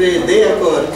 3, D akkoord.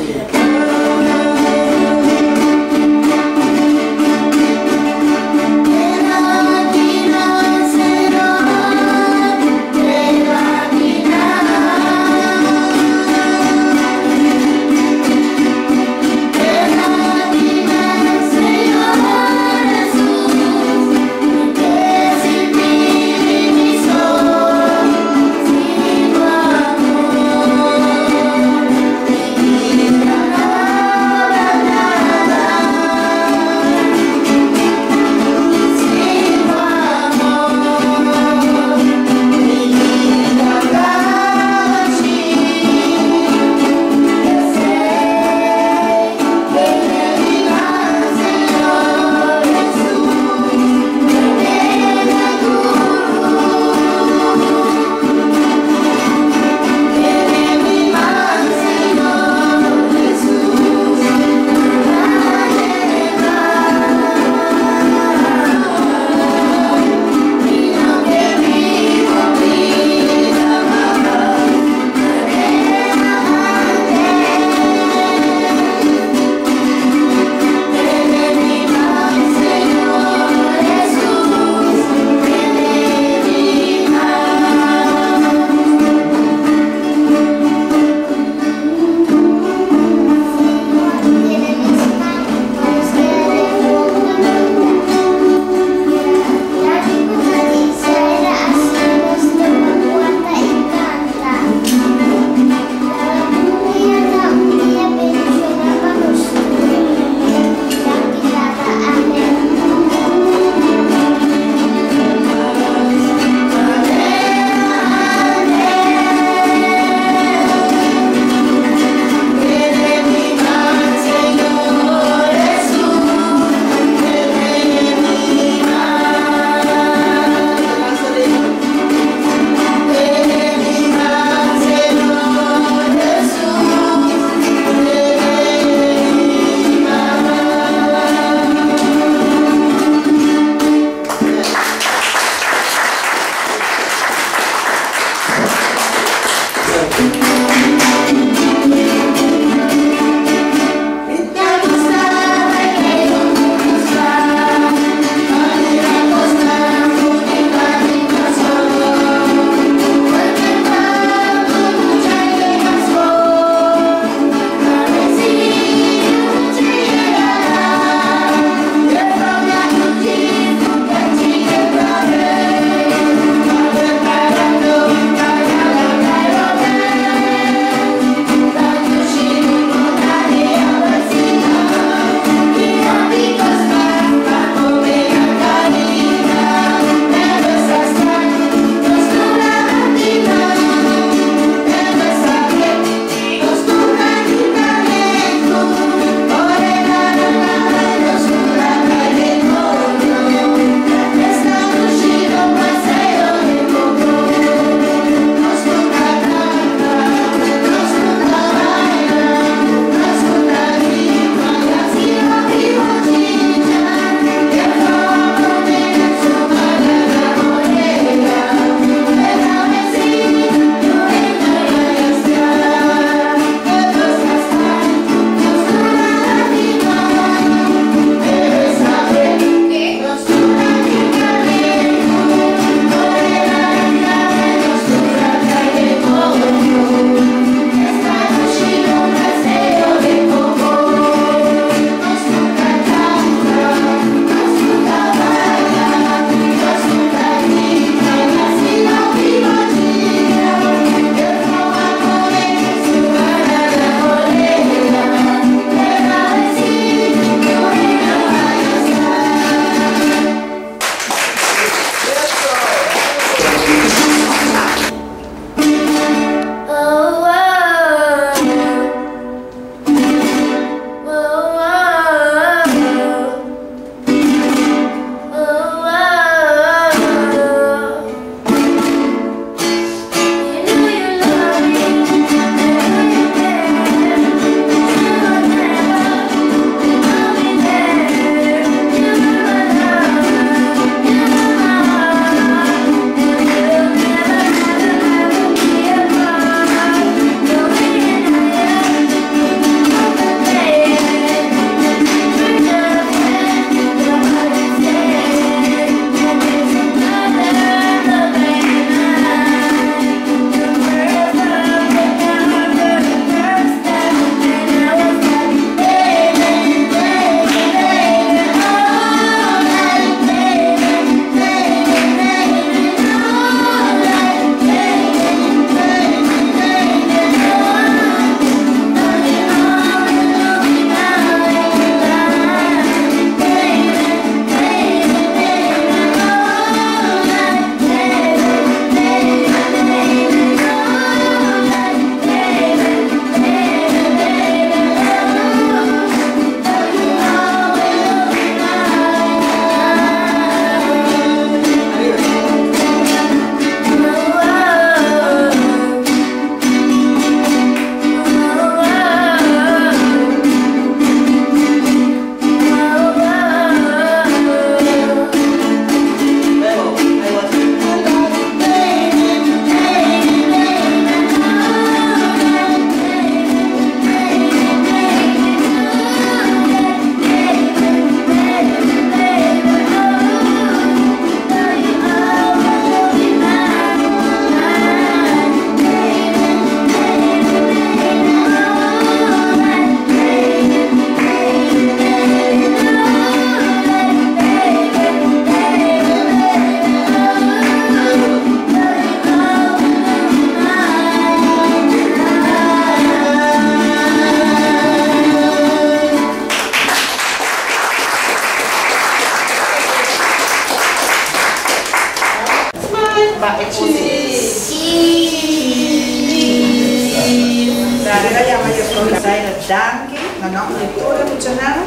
Laga yama juffrouw Zaira danki na nòmber di tur e muchanan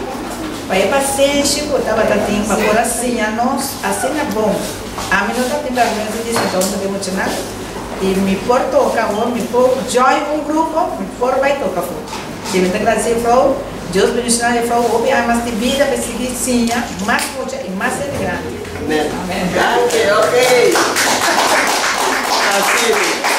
pa e pasenshi ku tabata tin pa por a siña nos asina bon. Ami no tabatin bèrgwensa di sinta huntu ku e muchanan i mi por toka awor, mi por join un grupo, mi por bai toka afó. I mi ta gradisé juffrouw, Dios bendishoná juffrouw hopi aña mas di bida pa e sigui siña mas mucha i mas hende grandi. Amen. Danki, ok. Asina.